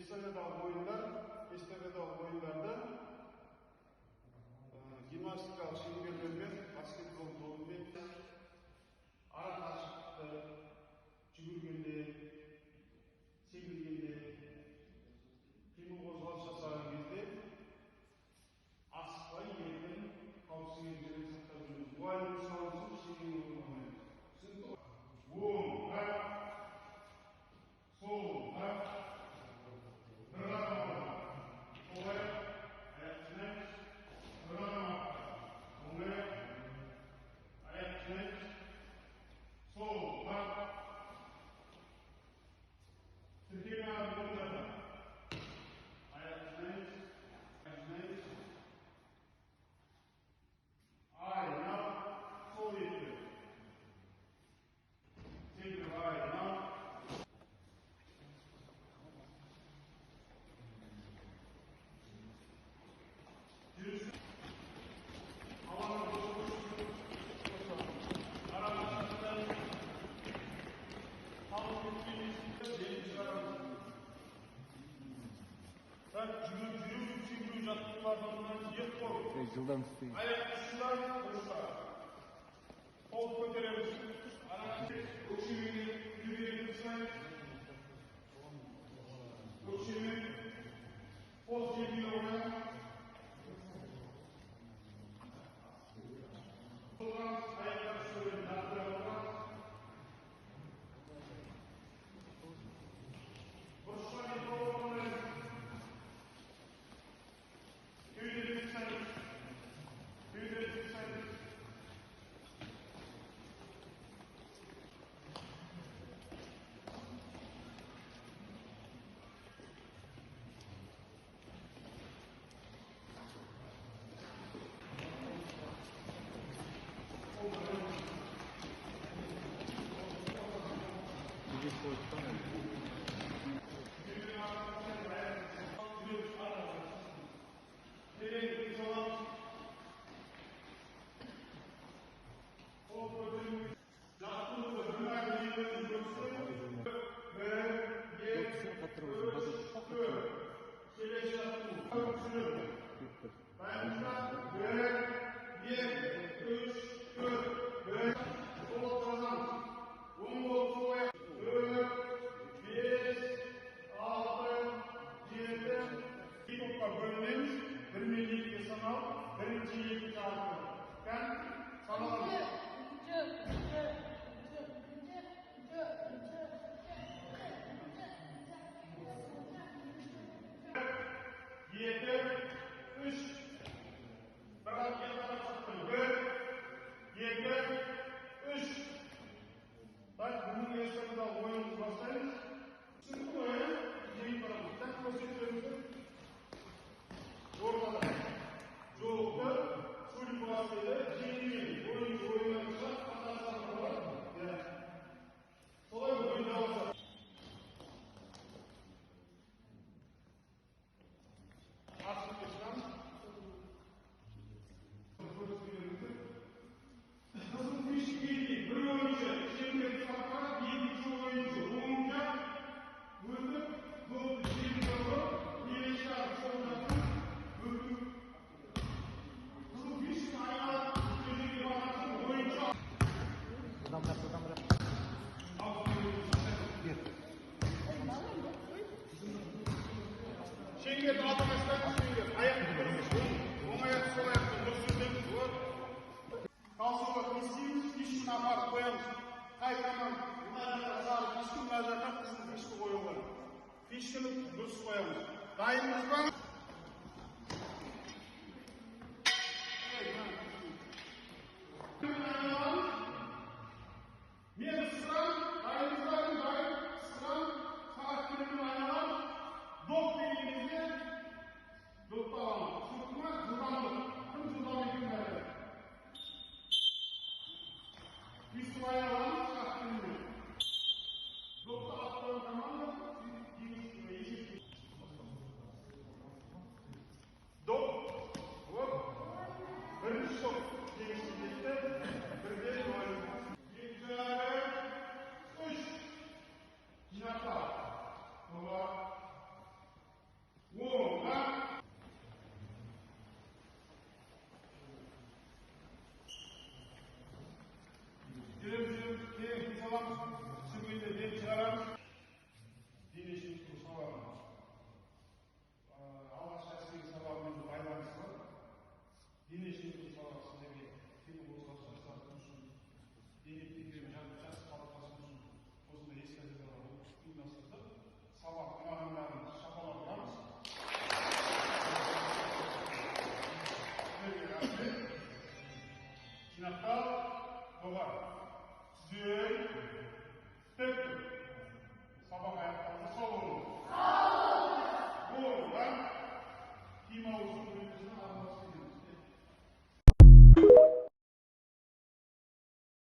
Эстафеталық ойындар, эстафеталық ойындарда гимнастикалық шеңберлермен, баскетбол добымен ара қашықтықты жүгіргенде, секіргенде, қимыл қозғалыс жасаған кезде асықпай, еркін, қауіпсіз ережелерді сақтап жүріңіз. Мұғалім нұсқауынсыз ештеңені орындамаймыз. Түсінікті ғой? Оңға, солға, бір қадам алға, сол аяқ, аяқ жинаймыз, бір қадам артқа, оң аяқ, аяқ жинаймыз, солға, тіркеме адым оң жаққа, аяқ жинаймыз, аяқ жинаймыз, айнал, сол етті, секіріп айнал. Жүріс. Алаңы бос. Ара қашықтықты қалып кетпейміз, жеңіп шығарамыз. Так, жүгіру, жүру, секіру жаттығуларын орындаймыз. Екі қол. Жылдам істейін. Аяқ ұшынан бұрышқа. Қол көтереміз. Ара өкшемен кеудеге тастаймыз. Өкшемен қол жерге қоямыз. Отырамыз, аяқтар үстіне нақтырақ отырамыз. Бұрышқа екі қол орындаймыз. Кеудеге тастаймыз. Кеудеге тастаймыз. Терең тыныс аламыз. Қол көтеру. Жаттығуды бір мәрте еліміз өтсін. Бір, екі, үш, төрт. Келесі жаттығу. Түсіреді. Дайынбыз ба? Бір, екі, үш, төрт. Бір. Сол отырғызамыз. Оң қол, сол аяқ. 4, 5, 6, 7. Екі топқа бөлінеміз. 1 мен 2-ге саналып, бірінші, екінші, алты. Кән, саналамыз. Екі, үш. Бір қадам, екі қадам шықтым. 1, 2, 3. Так, бүгінгі эстафеталық ойынымызды бастаймыз. Түсінікті ғой, ә? Жеңіп барамыз. Так, көрсетіп. Ортада жолықты, судьба дейді, жеңген ойыншы ойыннан шығады, қатар сапы болады. Иә. Солай ойын жалғасады. Асықпай шығамыз. Қызыл фишкеге дейін бір ойыншы шеңберді сақтап, екінші ойыншы оң жақ өтіп, допты жерге ұрып, келесі жағы сол жақтан өту. Қызыл фишкені айналып, жерге барған соң ойыншы Жылдамырақ, жылдамырақ. Шеңберді алға тастаймыз, шеңбер. Аяқты дұрыс. Оң аяқ, сол аяқты дұрыс өтеміз. Вот. Талшоға не істейміз? Фишкені апарып қоямыз. Қай команда? Мына жаққа сары фишка, мына жаққа қызыл фишка қоюға. Фишканы дұрыс қоямыз. Дайынбыз ба?